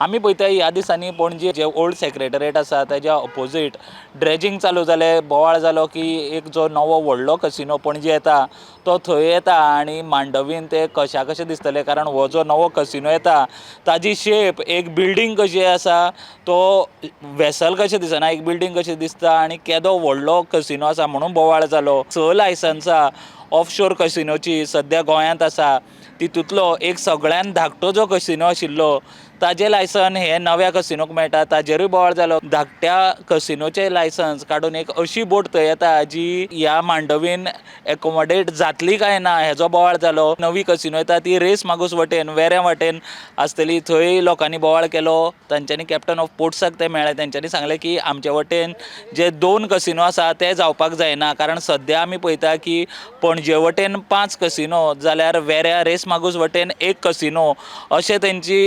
आमी पळयता ह्या दिसांनी पणजे जे ओल्ड सेक्रेटरीएट आसा तेज्या ऑपोजीट ड्रेजींग चालू जालें. बोवाळ जालो की एक जो नवो व्हडलो कसिनो पणजे येता तो थंय येता आनी मांडवीन ते कशा कशें दिसतले, कारण हो जो नवो कसिनो येता ताजी शेप एक बिल्डींग कशी आसा, तो वेसल कशें दिसना, एक बिल्डींग कशी दिसता आनी केदो व्हडलो कसिनो आसा म्हणून बोवाळ जालो. 6 लायसन्सां ऑफशोर कसिनोची सद्या गोंयांत आसा. तितूंतलो एक सगळ्यान धाकटो जो कसिनो आशिल्लो ताजें लायसन हे नव्या कसिनोक मेळटा, ताजेरूय बोवाळ जालो. धाकट्या कसिनोचें लायसन्स काडून एक अशी बोट थंय येता जी ह्या मांडवीन एकोमोडेट जातली काय ना हेजो बोवाळ जालो. नवी कसिनो येता ती रेस मागूस वटेन, वेऱ्या वाटेन आसतली, थंय लोकांनी बोवाळ केलो. तांच्यांनी कॅप्टन ऑफ पोर्ट्साक ते मेळ्ळे, तेंच्यांनी सांगलें की आमचे वटेन जे 2 कसिनो आसा ते जावपाक जायना, कारण सद्या आमी पळयता की पणजे वटेन 5 कसिनो जाल्यार वेऱ्या रेस मागूस वटेन 1 कसिनो अशें तेंची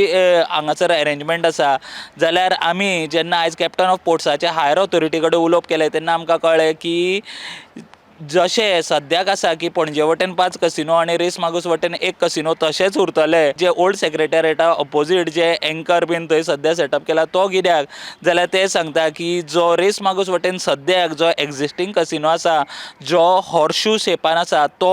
हांगासर अरेंजमेंट आसा. जाल्यार आमी जेन्ना आयज कॅप्टन ऑफ पोर्ट्साच्या हायर ऑथॉरिटी कडेन उलोवप केलें तेन्ना आमकां कळ्ळें की जशें सद्याक आसा की पणजे वटेन 5 कसिनो आनी रेस मागूस वटेन 1 कसिनो तशेंच उरतलें. जे ओल्ड सेक्रेटरीएटा ऑपोजीट जे एंकर बीन थंय सद्या सेटअप केला तो कित्याक, जाल्यार ते सांगता की जो रेस मागूस वटेन सद्याक जो एग्जिस्टींग कसिनो आसा जो हॉर्शू शेपान आसा तो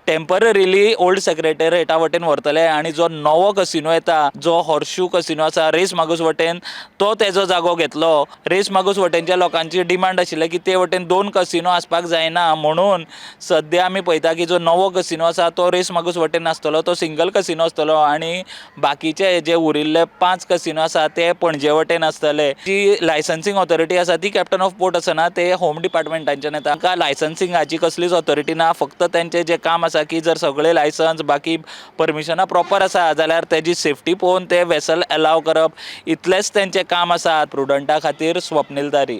टेम्पररीली ओल्ड सेक्रेटरीएटा वटेन व्हरतले आनी जो नवो कसिनो येता जो हॉर्शू कसिनो आसा रेस मागूस वटेन तो तेजो जागो घेतलो. रेस मागूस वटेनच्या लोकांची डिमांड आशिल्लें की ते वटेन 2 कसिनो आसपाक जायना, म्हणून सद्या आमी पळयता की जो नवो कसिनो आसा तो रेस मागूस वटेन नासतलो, तो सिंगल कसिनो आसतलो आनी बाकीचे जे उरिल्ले 5 कसिनो आसा ते पणजे वटेन आसतले. जी लायसन्सिंग ऑथॉरिटी आसा ती कॅप्टन ऑफ पोर्ट आसना, ते होम डिपार्टमेंटाच्यान येता. तांकां लायसन्सिंगाची कसलीच ऑथॉरिटी ना, फक्त तेंचें जें काम आसा की जर सगळे लायसन्स बाकी परमिशनां प्रॉपर आसा जाल्यार तेजी सेफ्टी पळोवन ते वेसल एलाव करप, इतलेंच तेंचें काम आसा. प्रुडंटा खातीर स्वप्नील तारी.